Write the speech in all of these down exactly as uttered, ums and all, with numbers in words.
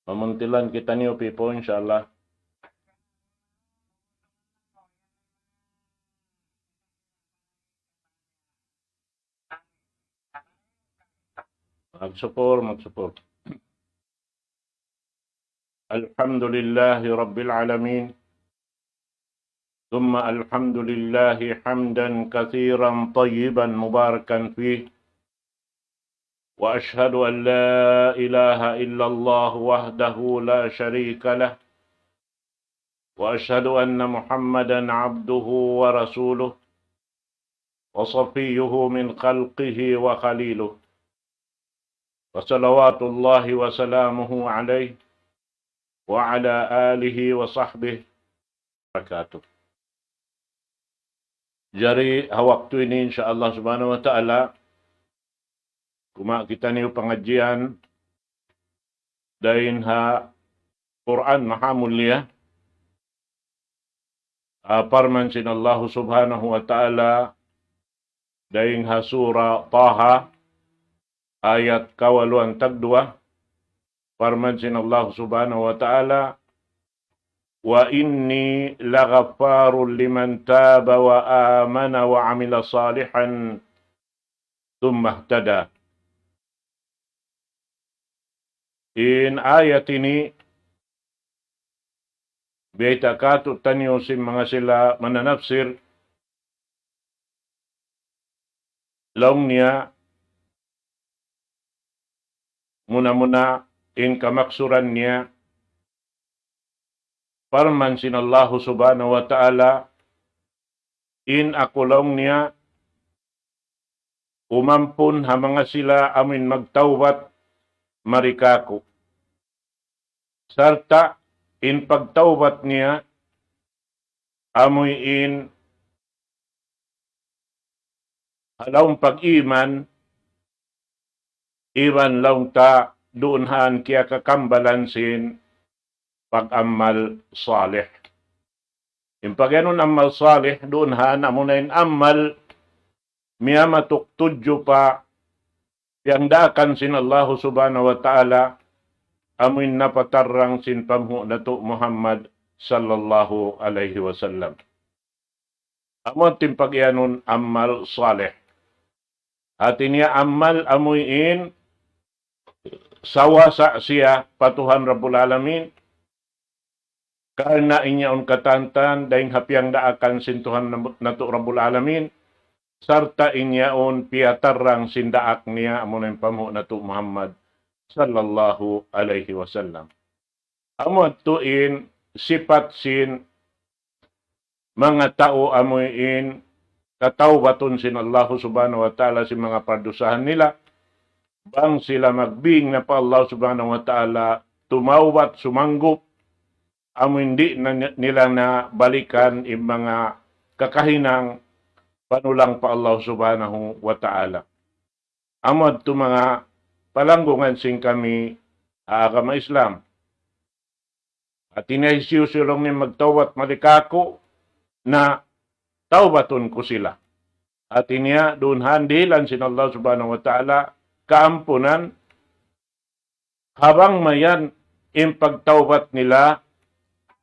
Pamuntilan kitaniyu pipu, insya Allah. Magsukul, magsukul. الحمد لله رب العالمين. ثم الحمد لله حمدا كثيرا طيبا مباركا فيه. وأشهد أن لا إله إلا الله وحده لا شريك له. وأشهد أن محمدا عبده ورسوله وصفيه من خلقه وخليله. وصلوات الله وسلامه عليه وعلى آله وصحبه وبركاته. Jari ha waktu ini, insya Allah subhanahu wa ta'ala, kuma' kitaniyu pangadjian dayn ha Qur'an maha mulia. Ah, parman sin Allah subhanahu wa ta'ala dayn ha sura Taha, ayat kawaluan tagduwa. Parman sin Allah subhanahu wa ta'ala, وإني لغفار لمن تاب وآمن وعمل صالحا ثم اهتدى. In ayat ini, biyayta' kātu'niyu sin manga sila mananapsir, laung niya, muna-muna in kamaksuran niya, parman sin Allahu subhanahu wa ta'ala, in aku laung niya, umampun ha manga sila amuin magtawbat mari kāku'. Sarta' in pagtawbat niya, amuin ha lawm pag-iman, iban laung ta duun han kiyakakambalan sin pag-amal salih. In pagiyanun amal salih, duun han amuna in amal miyamatuk tudju pa piyangdaakan sin Allahu subhanahu wa ta'ala, amuin napatarrang sin panghu' natu' Muhammad sallallahu alayhi wasallam. Amu in pagiyanun amal salih. Hati niya amal amuin sawasa siya pa Tuhan Rabbul Alamin, karna' in yaun katantan dayn ha piyangdaakan sin Tuhan natu' Rabbul Alamin, sarta' in yaun piyatarrang sin daak niya, amuna in panghu' natu' Muhammad sallallahu alayhi wasallam. Amu yadtu in sipat sin manga tau amuin katawbatun sin Allahu subhanahu wa ta'ala sin manga pardusahan nila. Bang sila magbing na pa Allah subhanahu wa ta'ala, tumawbat, sumanggup, amuin di' na ni-, nila na balikan in manga kakahinang panulang pa Allah subhanahu wa ta'ala. Amu yadtu manga palanggungan sin kami ha agama Islam. Hati niya hisiyu-siyu laung niya magtawbat mari kāku', na tawbatun ku sila. Hati niya duun han dihilan sin Allah subhanahu wa ta'ala kaampunan, ha bang mayan in pagtawbat nila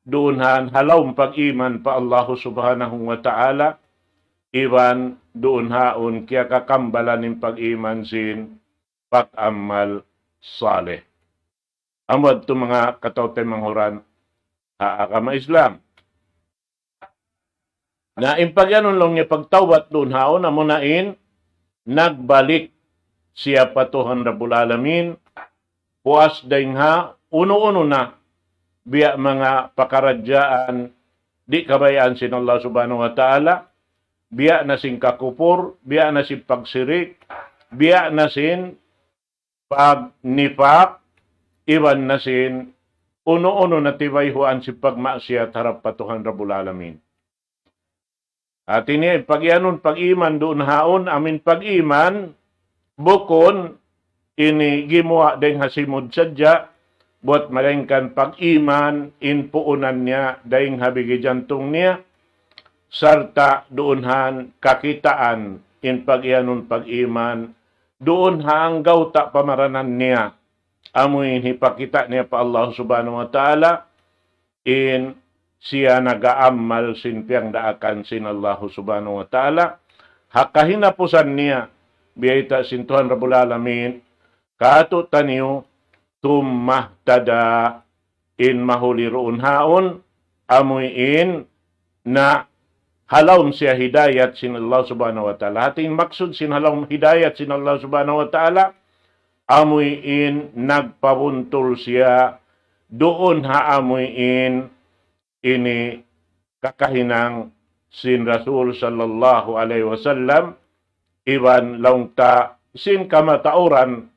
duun han ha lawm pag-iman pa Allah subhanahu wa ta'ala, iban duun haun kiyakakambalan in pag-iman sin pag-amal salih. Amu yadtu manga kataymanghuran ha agama Islam. Na in pagiyanun laung niya pagtawbat duun haun, amuna in nagbalik siya pa Tuhan Rabbul Alamin, puas dayn ha unu-unu na biya' manga pakaradjaan di' kabayaan sin Allah subhanahu wa ta'ala, biya' na sin kakupur, biya' na sin pagsirik, biya' na sin pagnipak, iban na sin unu-unu na tibayhuan sin pagmaksiyat harap pa Tuhan Rabbul Alamin. Hati niya, pagiyanun pag-iman duun haun, amuin pag-iman, bukun ini gimuwa' dayn ha simud sadja, buwat malaingkan pag-iman, in puunan niya, dayn ha bigi jantung niya, sarta' duun ha kakitaan in pag-iyanun pag-iman, duun ha anggawta' pamaranan niya, amuin hipakita' niya pa Allah Subhanahu wa Ta'ala, in siya nag-aamal sin piyangdaakan sin Allah Subhanahu wa Ta'ala, ha kahinapusan niya, biyayta' sin Tuhan Rabbul Alamin, katu' taniyu, ثم اهتدى, in mahuli duun haun, amuin na ha lawm siya hidayat sin Allah Subhanahu wa Ta'ala. Hati in maksud sin ha lawm hidayat sin Allah Subhanahu wa Ta'ala, amuin nagpabuntul siya duun ha amuin ini kakahinang sin Rasul sallallahu alayhi wasallam, iban laung ta sin kamatauran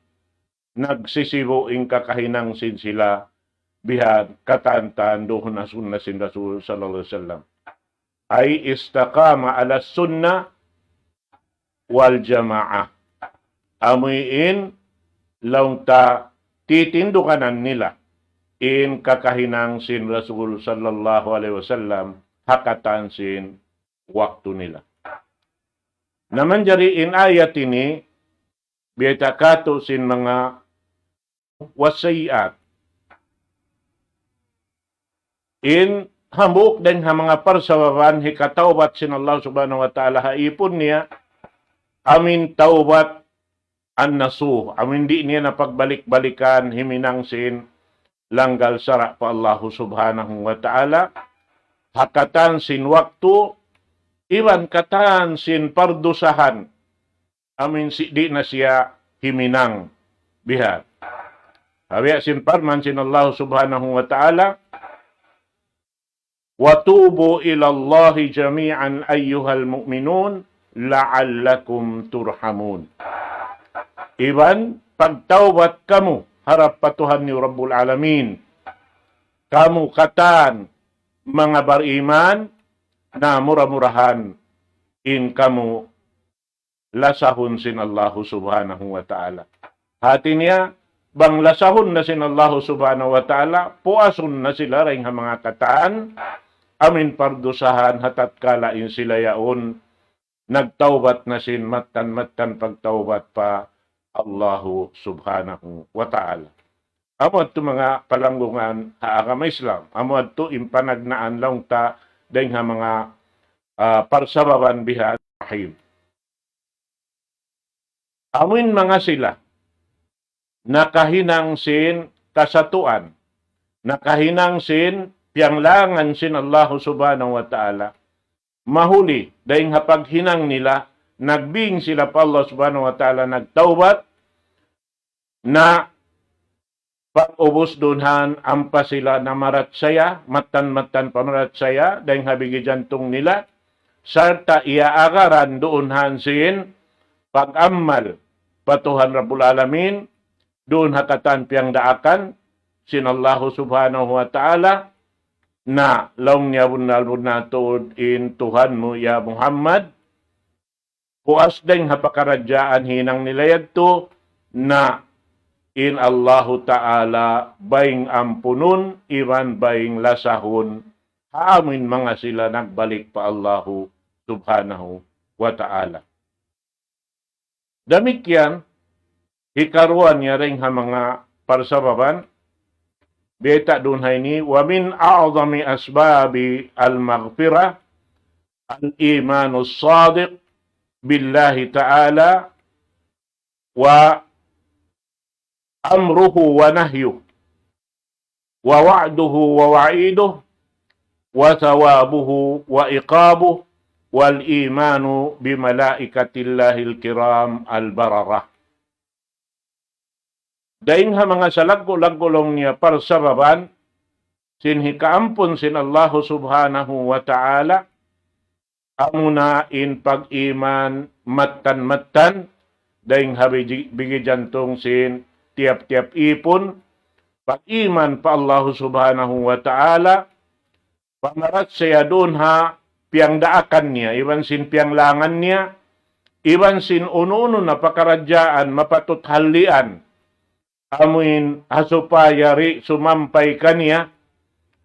nagsisibu' in kakahinang sin sila bihan katan-katan duun ha sunna sin Rasul sallallahu alayhi wasallam. أي استقام على السنة والجماعة. Amuin laung ta titindukanan nila in kakahinang sin Rasul sallallahu alayhi wasallam ha katan sin waktu nila. Na manjari in ayat ini, biyayta' katu' sin manga والسيئات. In hambuuk dayn ha manga parsababan hikatawbat sin Allah Subhanahu wa Ta'ala ha ipun niya, amuin tawbat an-nasuh, amuin di' niya na pagbalik-balikan himinang sin langgal sara' pa Allah Subhanahu wa Ta'ala, ha katan sin waktu, iban katan sin pardusahan, amuin si-, di' na siya himinang bihan. Awi sin parman sin Allah Subhanahu wa Ta'ala, وتوبوا إلى الله جميعا أيها المؤمنون لعلكم ترحمون. Iban pagtawbat kamu harap pa Tuhan niyu Rabbul Alamin. Kamu katan manga bariman, na mura-murahan in kamu lasahun sin Allahu Subhanahu wa Ta'ala. Hati niya, bang lasahun na sin Allahu Subhanahu wa Ta'ala, puasun na sila dayn ha manga katan, amuin pardusahan ha tatkala in sila yaun, nagtawbat na sin mattan-mattan pagtawbat pa Allahu Subhanahu wa Ta'ala. Amu yadtu manga palanggungan ha agama Islam. Amu yadtu in panagnaan laung ta dayn ha manga, ah, parsababan bihan. Rahim. Amuin manga sila nakahinang sin kasatuan, nakahinang sin piyanglangan sin Allahu Subhanahu wa Ta'ala. Mahuli, dayn ha paghinang nila, nagbing sila pa Allah Subhanahu wa Ta'ala, nagtawbat, na pag-ubus duun han ampa sila namarachaya, mattan-mattan pamarachaya, dayn ha bigi jantung nila, sarta' iyaagaran duun han sin pag-amal pa Tuhan Rabbul Alamin, duun ha katan piyangdaakan sin Allahu Subhanahu wa Ta'ala, na laung niya bunnal-bunnal tuud in Tuhan mu, ya Muhammad, puas dayn ha pakaradjaan hinang nila yadtu, na in Allahu Ta'ala bayng ampunun, iban bayng lasahun, ha amuin manga sila nagbalik pa Allahu Subhanahu wa Ta'ala. Damikkiyan, hikaruwa niya dayn ha manga parsababan, biyayta' duun ha ini, ومن أعظم أسباب المغفرة الإيمان الصادق بالله تعالى وأمره ونهيه ووعده ووعيده وثوابه وعقابه والإيمان بملائكة الله الكرام البررة. Dayn ha manga salaggu'-laggu' laung niya parsababan sin hikaampun sin Allahu Subhanahu wa Ta'ala, amuna in pag-iman mattan-mattan, dayn ha bigi, bigi jantung sin tiyap-tiyap ipun, pag-iman pa Allahu Subhanahu wa Ta'ala, pamarachaya duun ha piyangdaakan niya, iban sin piyanglangan niya, iban sin unu-unu na pakaradjaan mapatut hallian, amuin ha supaya di' sumampay kaniya,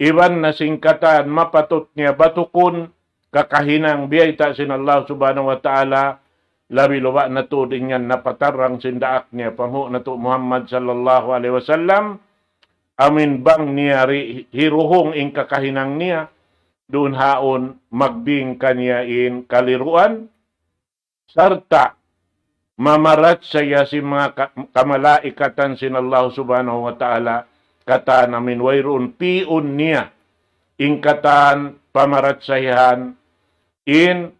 iban na sin katan mapatut niya batukun, kakahinang biyayta' sin Allah Subhanahu wa Ta'ala, labi-labi na tuud in yan napatarrang sin daak niya, panghu' natu' Muhammad sallallahu alayhi wasallam, amin bang niya ri-, hiruhung in kakahinang niya, duun haun magbing kaniya in kaliruan, sarta' mamarachaya sin manga ka-, kamalaikatan sin Allah Subhanahu wa Ta'ala, katan amin wayruun piun niya, in katan pamarachayahan, in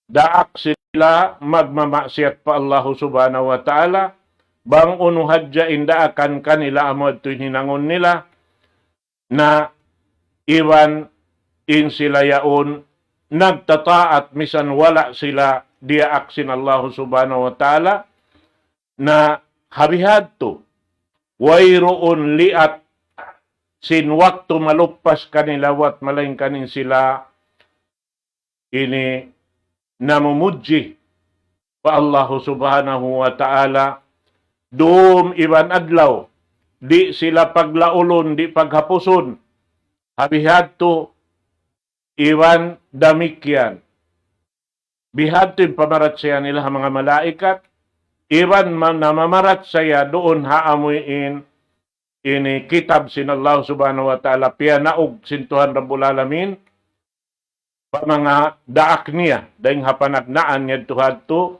daak sila magmamaksiyat pa Allah Subhanahu wa Ta'ala, bang unu hadja in daakan kanila amu yadtu in hinangun nila, na iban in sila yaun nagtataat misan wala' sila diyaak sin Allah Subhanahu wa Ta'ala, na ha bihadtu, wayruun liat sin waktu maluppas kanila buat malaingkan in sila ini namumudji pa Allahu Subhanahu wa Ta'ala, dum iban adlaw, di' sila paglaulun, di' paghapusun, ha bihadtu iban damikkiyan. Bihadtu in pamarachaya nila ha manga malaikat, iban ma-, namamarachaya duun ha amuin ini kitab sin Allah Subhanahu wa Ta'ala, piyanaug sin Tuhan Rabbul Alamin, pa manga daak niya, dayn ha panagnaan niya tuhan tu,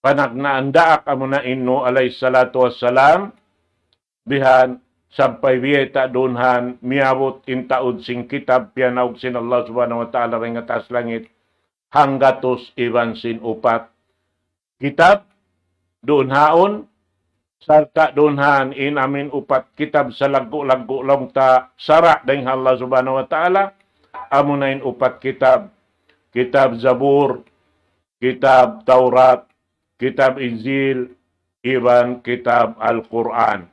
panagnaan daak amuna in Nuh alayhi salatu wassalam, bihan sampay biyayta' duun han miyabut in taud sin kitab piyanaug sin Allah Subhanahu wa Ta'ala dayn ha taas langit, hanggatus iban sin upat kitab, duun haun, sarta' duun han in amin upat kitab salaggu'-laggu' laung ta sara' dayn ha Allah Subhanahu wa Ta'ala, amuna in upat kitab, kitab Zabur, kitab Taurat, kitab Injil, iban kitab Al-Qur'an.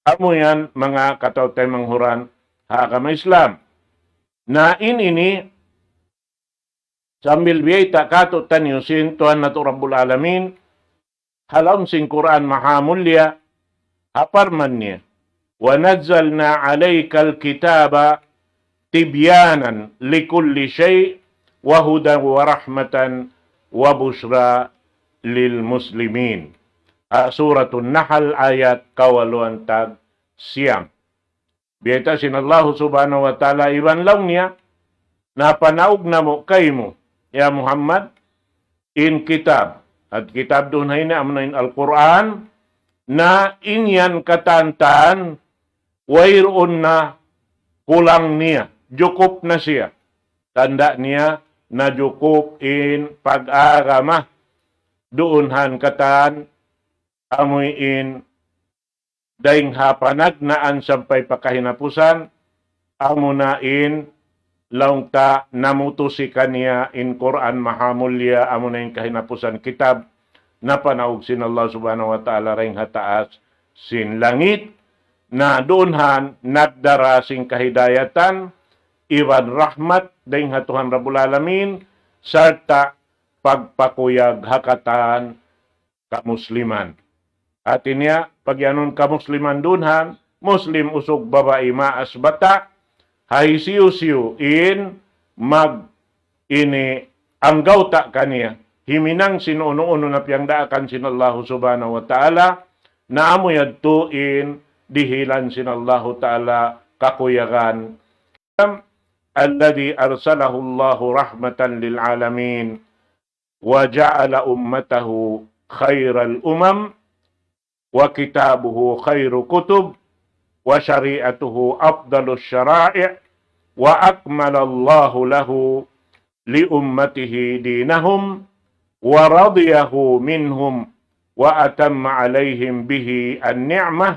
Amu yan manga kataw-taymanghuran ha agama Islam. Na in ini, sambil biyayta' kātu'niyu sin Tuhan natu' Rabbul Alamin, ha lawm sin Qur'an mahamulliya, ha parman niya, وَنَزَّلْنَا عَلَيْكَ الْكِتَابَ تِبْيَانًا لِكُلِّ شَيْءٍ وَهُدًى وَرَحْمَةً وَبُشْرَى لِلْمُسْلِمِينَ. Ha Suratun Nahl ayat kawaluan tag siyam. Biyayta' sin Allahu Subhanahu wa Ta'ala iban laung niya, na panaug namu' kaymu, ya Muhammad, in kitab. At kitab duun ha ini amuna in Al-Qur'an, na in yan katantan, wayruun na kulang niya, jukup na siya. Tanda' niya, na jukup in pag-agama, duun han katan, amuin dayn ha panagnaan sampay pa kahinapusan, amuna in laung ta namutusi kaniya in Qur'an mahamulliya, amuna in kahinapusan kitab, napanaug sin Allah Subhanahu wa Ta'ala dayn ha taas sin langit, na duun han nagdara sin kahidayatan, iban rahmat dayn ha Tuhan Rabbul Alamin, sarta' pagpakuyag ha katan kamusliman. Hati niya, pagiyanun kamusliman duun han, Muslim usug babai maas bata', ha hisiyu-siyu in mag ini anggawta' kaniya, himinang sin unu-unu na piyangdaakan sin Allahu Subhanahu wa Ta'ala, na amu yadtu in dihilan sin Allahu Ta'ala kakuyagan. الذي أرسله الله رحمة للعالمين وجعل أمته خير الأمم وكتابه خير كتب وشريعته أفضل الشرائع وأكمل الله له لأمته دينهم ورضيه منهم وأتم عليهم به النعمة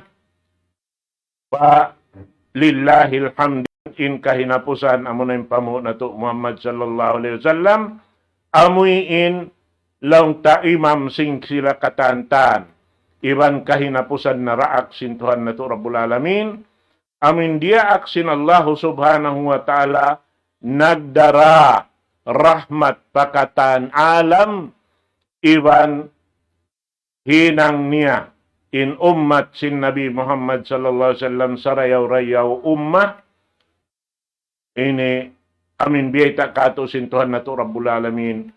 فلله الحمد. In kahinapusan amuna in panghu' natu' Muhammad sallallahu alayhi wasallam, amuin laung ta imam sin sila katantan, iban kahinapusan naraak sin Tuhan natu' Rabbul Alamin, amuin diyaak sin Allahu Subhanahu wa Ta'ala nagdara rahmat pa katan alam, iban hinang niya in ummat sin Nabi Muhammad sallallahu alayhi wasallam sarayaw-rayaw ummat, ini Amin biyayta' katu' sin Tuhan natu' Rabbul Alamin,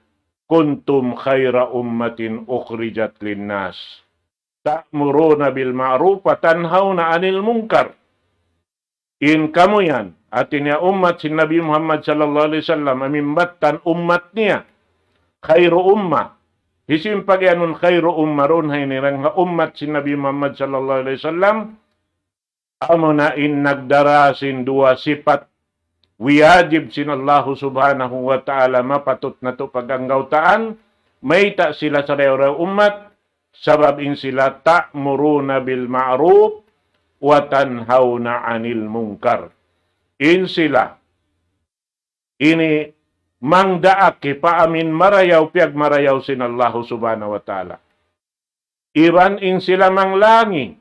"Kuntum khayra ummatin ukhrijat linnas, ta'muruna bil ma'ruf wa tanhawna 'anil munkar." In kamu yan, hati niya ummat sin Nabi Muhammad sallallahu alayhi wasallam, amin battan ummat niya, khayru ummah. Hisiyu in pagiyanun khayru ummah duun ha ini dayn ha ummat sin Nabi Muhammad sallallahu alayhi wasallam, amuna in nagdara sin duwa sipat wiyajib sin Allahu Subhanahu wa Ta'ala mapatut natu' pag-anggawtaan, mayta' sila sarayaw-rayaw ummat, sabab in sila ta'muruna bil ma'ruf wa tanhawna 'anil munkar. In sila ini mangdaak pa amin marayaw piyagmarayaw sin Allahu Subhanahu wa Ta'ala. Iban in sila manglangi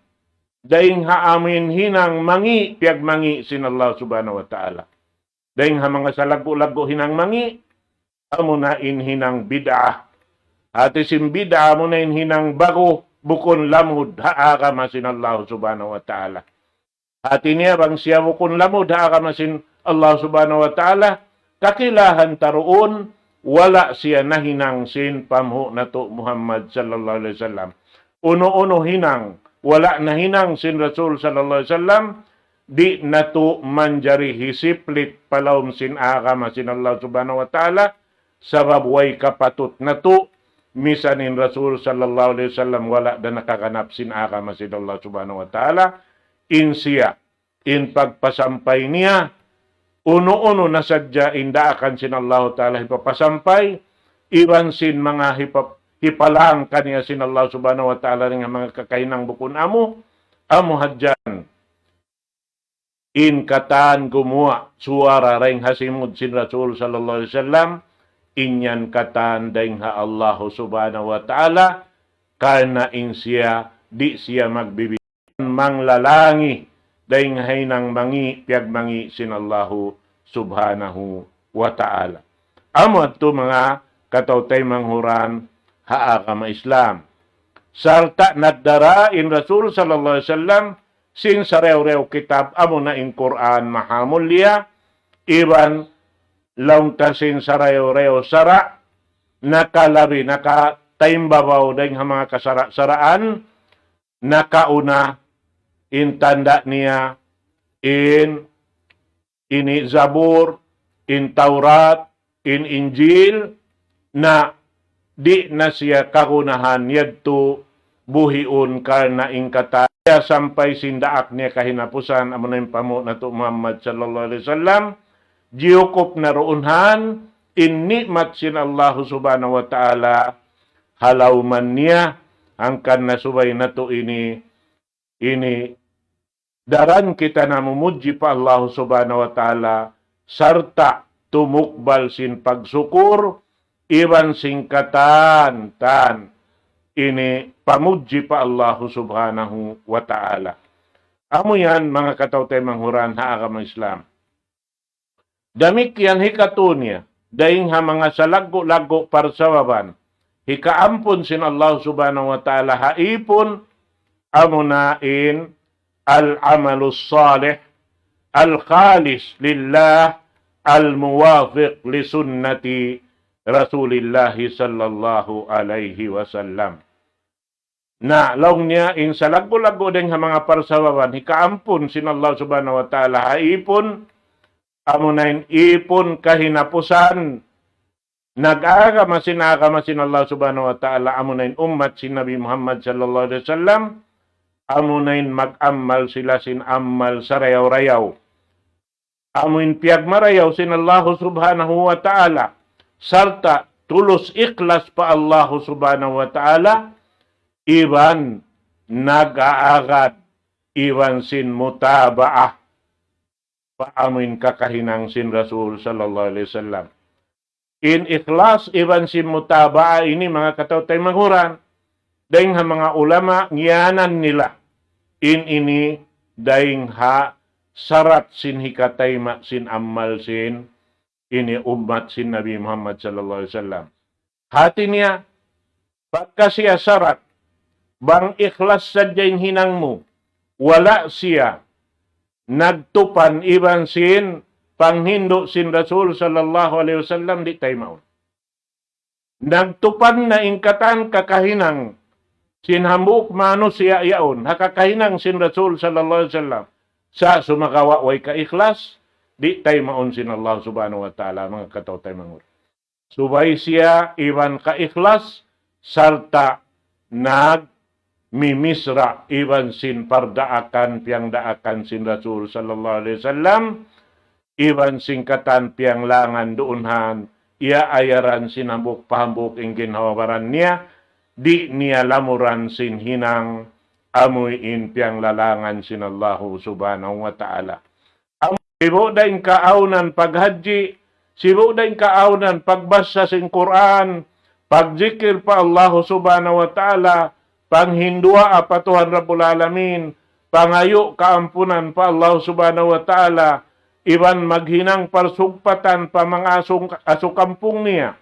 dayn ha amin hinang mangi' piyagmangi' sin Allah Subhanahu wa Ta'ala. Dayn ha manga salaggu'-laggu' hinang mangi', amuna in hinang bid'ah. Hati sin bid'ah amuna in hinang ba'gu, bukun lamud ha agama sin Allah Subhanahu wa Ta'ala. Hati niya bang siya bukun lamud ha agama sin Allah Subhanahu wa Ta'ala, kakilahan ta duun, wala' siya nahinang sin panghu' natu' Muhammad sallallahu alayhi wasallam. Unu-unu hinang, wala' nahinang sin Rasul sallallahu alayhi wasallam, di' natu' manjari hisiplit pa lawm sin agama sin Allah Subhanahu wa Ta'ala, sabab way kapatut natu', misan in Rasul sallallahu alayhi wasallam wala' da nakaganap sin agama sin Allah Subhanahu wa Ta'ala, in siya, in pagpasampay niya, unu-unu na sadja in daakan sin Allah Ta'ala hipapasampay, iban sin manga hipa-, hipalang kaniya sin Allah Subhanahu wa Ta'ala dayn ha manga kakahinang bukun amu, amu hadja in katan gumuwa' suwara dayn ha simud sin Rasul sallallahu alayhi wasallam, in yan katan dayn ha Allah Subhanahu wa Ta'ala, karna' in siya, di' siya magbibi-, manglalangi dayn ha hinang mangi' piyagmangi' sin Allahu Subhanahu wa Ta'ala. Amu yadtu manga kataw-taymanghuran ha agama Islam. Sarta' nagdara in Rasul sallallahu alayhi wasallam sin sarayaw-rayaw kitab, amuna in Qur'an mahamulliya, iban laung ta sin sarayaw-rayaw sara', nakalabi, nakataimbabaw dayn ha manga kasara'-saraan, nakauna in tanda' niya, in ini Zabur, in Tawrat, in Injil, na di' na siya kagunahan yadtu buhiun karna' in katan niya sampay sin daak niya kahinapusan, amuna in panghu' natu' Muhammad sallallahu alayhi wasallam, jiyukup na duun han in ni'mat sin Allahu Subhanahu wa Ta'ala ha lawman niya, hangkan na subay natu' ini, ini daran kita namumudji pa Allah Subhanahu wa Ta'ala, sarta' tumukbal sin pagsukur, iban sin katan, tan, ini pamudji pa Allah Subhanahu wa Ta'ala. Amu yan, manga kataw-taymanghuran ha agama Islam. Damikkiyan hikatu niya, dayn ha manga salaggu'-laggu' parsababan, hikaampun sin Allah Subhanahu wa Ta'ala ha ipun, amuna in العمل الصالح الخالص لله الموافق لسنة رسول الله صلى الله عليه وسلم. Na, laung niya, in salaggu'-laggu' dayn ha manga parsababan, hikaampun sin Allah Subhanahu wa Ta'ala ha ipun, amuna in ipun kahinapusan, nag-agama sin agama sin Allah Subhanahu wa Ta'ala, amuna in ummat sin Nabi Muhammad sallallahu alayhi wasallam, amuna in mag-ammal sila sin ammal sarayaw-rayaw. Amu in piyagmarayaw sin Allahu Subhanahu wa Ta'ala, sarta' tulus ikhlas pa Allahu Subhanahu wa Ta'ala, iban nag-aagad, iban sin mutabaah pa amu in kakahinang sin Rasul sallallahu alayhi wasallam. In ikhlas iban sin mutabaah ini, manga kataw-taymanghuran, dayn ha manga ulama ngiyanan nila in ini dayn ha sarat sin hikatayma' sin ammal sin ini ummat sin Nabi Muhammad sallallahu alayhi wasallam. Hati niya, pagka siya sarat, bang ikhlas sadja in hinang mu, wala' siya nagtupan iban sin panghindu' sin Rasul sallallahu alayhi wasallam, di' taymaun. Nagtupad na in katan kakahinang sin hambuuk manusiya' yaun, ha kakahinang sin Rasul sallallahu alayhi wasallam. Sa' sumagawa' way kaikhlas, di' taymaun sin Allah subhanahu wa ta'ala, manga kataw-taymanghuran. Subay siya iban kaikhlas, sarta' nagmimisra' iban sin pardaakan, piyangdaakan sin Rasul sallallahu alayhi wasallam, iban sin katan piyanglangan duun ha iyaayaran sin hambuuk pa hambuuk in ginhawa-baran niya, di' niya lamuran sin hinang amuin piyanglalangan sin Allahu subhanahu wa ta'ala. Amu sibu' da in kaawnan paghajji, sibu' da in kaawnan pagbasa sin Qur'an, pagjikil pa Allahu subhanahu wa ta'ala, panghinduwaa pa Tuhan Rabbul Alamin, pangayu' kaampunan pa Allahu subhanahu wa ta'ala, iban maghinang parsugpatan pa manga asu, asu kampung niya,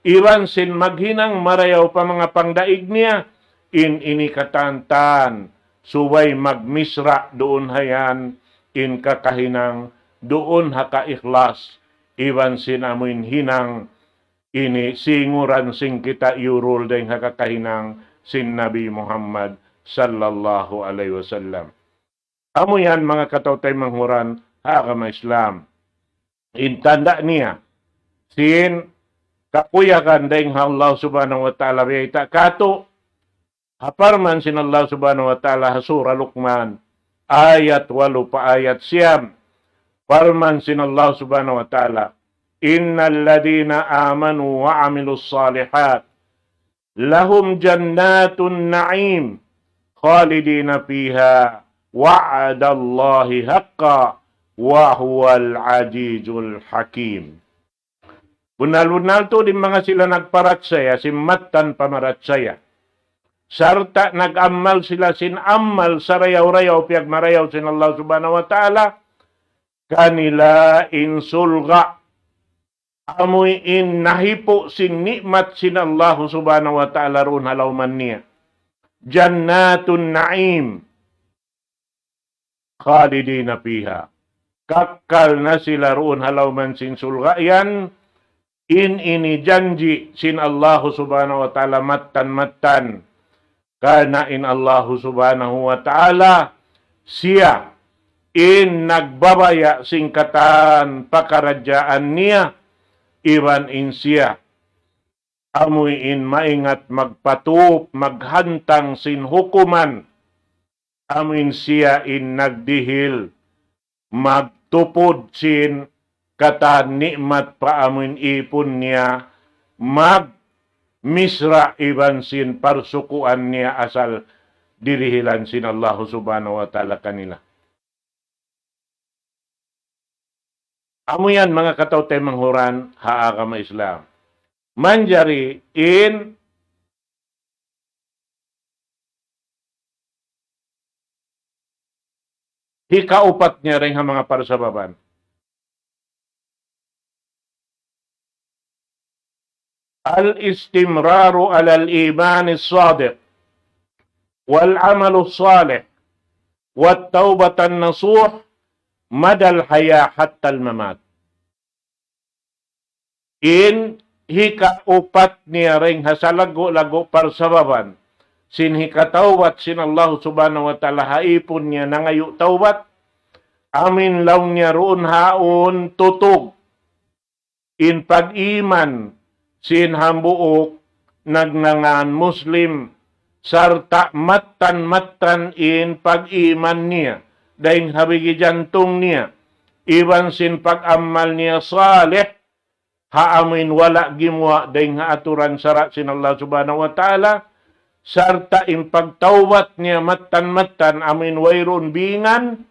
iban sin maghinang marayaw pa manga pangdaig niya, in ini katan-katan, subay magmisra' duun ha yan, in kakahinang duun ha kaikhlas, iban sin amuin hinang ini singuran sin kita iyurul dayng ha kakahinang sin Nabi Muhammad sallallahu alayhi wasallam. Amu yan manga kataw-taymanghuran ha agama Islam. In tanda' niya, sin kakuyagan dayng ha Allah subhanahu wa ta'ala biyayta' katu', ha parman sin Allah subhanahu wa ta'ala ha Surah Luqman, ayat walu pa ayat siyam. Parman sin Allah subhanahu wa ta'ala, إن الذين آمنوا وعملوا الصالحات لهم جنات النعيم خالدين فيها وعد الله حقا وهو العزيز الحكيم. Bunnal-bunnal tuud in manga sila nagparachaya, sin mattan pamarachaya. Sarta' nag-amal sila sin amal sarayaw-rayaw, piyagmarayaw sin Allah subhanahu wa ta'ala, kanila in surga', amuin nahipu' sin ni'mat sin Allah subhanahu wa ta'ala duun ha lawman niya. جنات النعيم خالدين فيها. Kakkal na sila duun ha lawman sin surga' yan, in ini janji' sin Allahu subhanahu wa ta'ala mattan-mattan. Karna' in Allahu subhanahu wa ta'ala, siya in nagbabaya' sin katan pakaradjaan niya, iban in siya amuin maingat magpatup, maghantang sin hukuman, amuin siya in nagdihil, magtupud sin katan ni'mat pa amuin ipun niya, magmisra' iban sin parsukuan niya asal dirihilan sin Allahu subhanahu wa ta'ala kanila. Amu yan manga kataw-taymanghuran ha agama Islam. Manjari in hikaupat niya dayng ha manga parsababan. الاستمرار على الإيمان الصادق والعمل الصالح والتوبة النصوح مدى الحياة حتى الممات. In hikaupat niya dayng ha salaggu'-laggu' parsababan sin hikatawbat sin Allah subhanahu wa ta'ala ha ipun niya nangayu' tawbat, amuin laung niya duun ha yaun tutug in pag-iman sin hambuuk nagnangan Muslim, sarta' mattan-mattan in pag-iman niya dayng ha bigi jantung niya, iban sin pag-amal niya salih, ha amuin wala' gimuwa' dayng ha aturan sara' sin Allah subhanahu wa ta'ala, sarta' in pagtawbat niya mattan-mattan amuin wayruun bingan,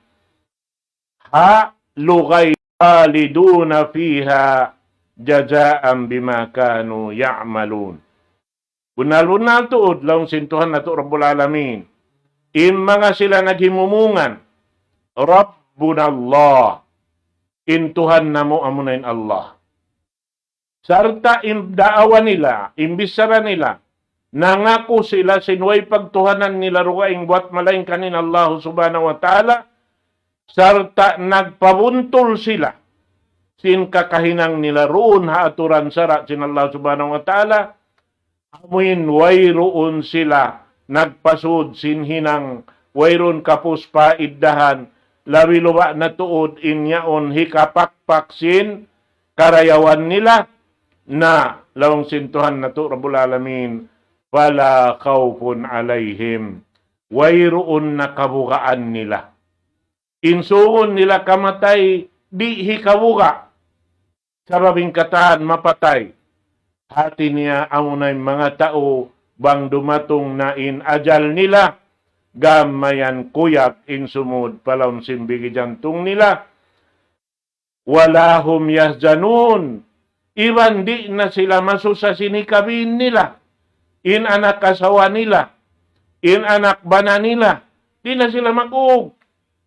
ha lugay خالدون فيها جزاء بما كانوا يعملون. Bunnal-bunnal tuud laung sin Tuhan natu' Rabbul Alamin. In manga sila naghimumungan, ربنا الله, in Tuhan namu' amuna in Allah. Sarta' in daawa nila, in bichara nila, nangaku sila sin way pagtuhanan nila dugaing buwat malaingkan in Allah subhanahu wa ta'ala, sarta' nagpabuntul sila sin kakahinang nila duun ha aturan sara' sin Allah Subhanahu wa Ta'ala, amuin wayruun sila nagpasud sin hinang, wayruun kapus paiddahan, labi-labi na tuud in yaun hikapakpak sin karayawan nila, na laung sin Tuhan natu' Rabbul Alamin, فلا خوف عليهم. Wayruun na kabugaan nila. In sugun nila kamatay, di' hikabuga'. Sabab in katan mapatay. Hati niya amuna in manga tau bang dumatung na in ajal nila, gam mayan kuyag in sumud pa lawm sin bigi jantung nila. ولا هم يحزنون. Iban di' na sila masusa sin hikabin nila, in anak asawa nila, in anak bana nila, di' na sila mag-ug.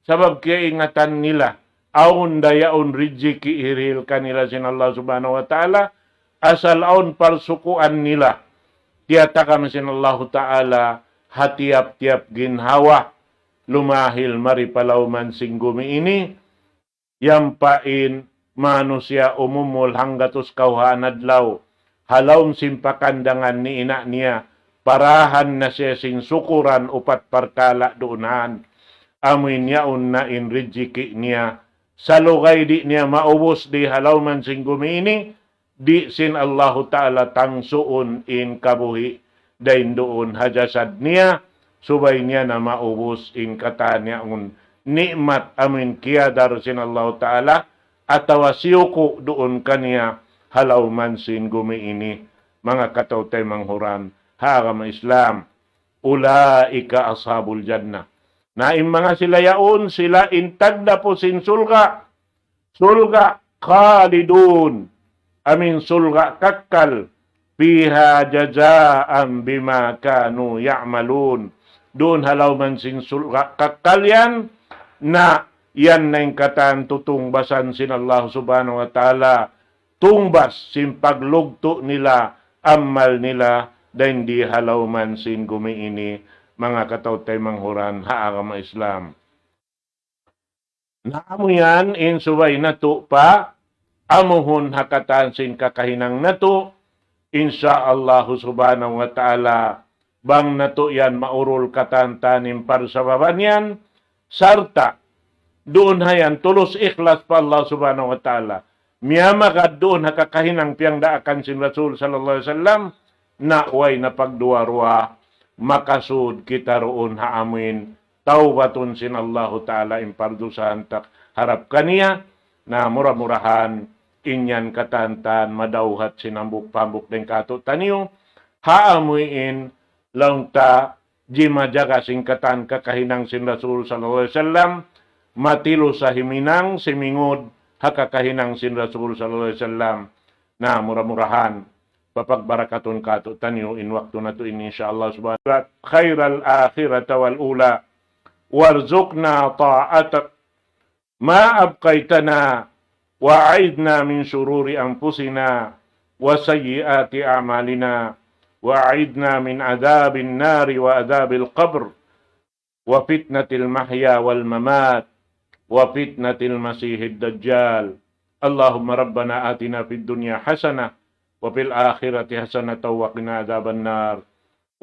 Sabab kiyaingatan nila, awn da yaun rijiki' hirihil kanila sin Allah Subhanahu wa Ta'ala, asal awn parsukuan nila. Tiyatagama sin Allah Ta'ala ha tiyap-tiyap ginhawa, lumahil mari pa lawman sin gumi ini, yan pa in manusiya' umumul hanggatus kawhaan adlaw, ha lawm sin pakandangan ni ina' niya, parahan na siya sin sukuran upat parkala' duun. Amuin yaun na in rijiki' niya, salugay di' niya maubus di ha lawman sin gumi ini, di' sin Allahu Ta'ala tangsuun in kabuhi' dayn duun ha jasad niya, subay niya na maubus in katan yaun ni'mat amuin kiyadar sin Allahu Ta'ala, atawa siyuku' duun kaniya ha lawman sin gumi ini. Manga kataw-taymanghuran ha agama Islam, أولئك أصحاب الجنة. Na in manga sila yaun, sila in tagdapu sin surga'. Surga' khalidun. Amuin surga' kakkal. فيها جزاء بما كانوا يعملون. Duun ha lawman sin surga' kakkal yan, na yan na in katan tutungbasan sin Allah Subhanahu wa Ta'ala, tungbas sin paglugtu' nila, amal nila, dayn di ha lawman sin gumi ini, manga kataw-taymanghuran ha agama Islam. Na amu yan in subay natu' pa amuhun ha katan sin kakahinang natu', insya Allahu Subhanahu wa Ta'ala, bang natu' yan maurul katan-katan in parsababan yan, sarta' duun ha yan tulus ikhlas pa Allah Subhanahu wa Ta'ala, miyamagad duun ha kakahinang piyagdaakan sin Rasul sallallahu alayhi wasallam, na way na pagduwa-ruwa, makasud kita duun ha amuin tawbatun sin Allahu Ta'ala in pardusahan ta harap kaniya. Na mura-murahan in yan katan-katan madawhat sin hambuuk-hambuuk dayn kātu'niyu, ha amuin laung ta jimajaga sin katan kakahinang sin Rasul sallallahu alayhi wasallam, matilusa himinang simingud ha kakahinang sin Rasul sallallahu alayhi wasallam. Na mura-murahan papagbarakatun kātu'niyu in waktu natu' ini, insya Allah subhanahu wa ta'ala. خير الآخرة والأولى، وارزقنا طاعتك ما أبقيتنا، وأعذنا من شرور أنفسنا وسيئات أعمالنا، وأعذنا من عذاب النار وعذاب القبر، وفتنة المحيا والممات، وفتنة المسيح الدجال. اللهم ربنا آتنا في الدنيا حسنة، وفي الآخرة حسنة، وقنا عذاب النار.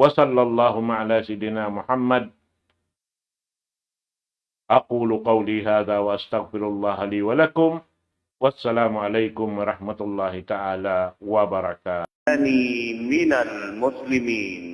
وصلى اللهم على سيدنا محمد. أقول قولي هذا وأستغفر الله لي ولكم. والسلام عليكم ورحمة الله تعالى وبركاته. من المسلمين.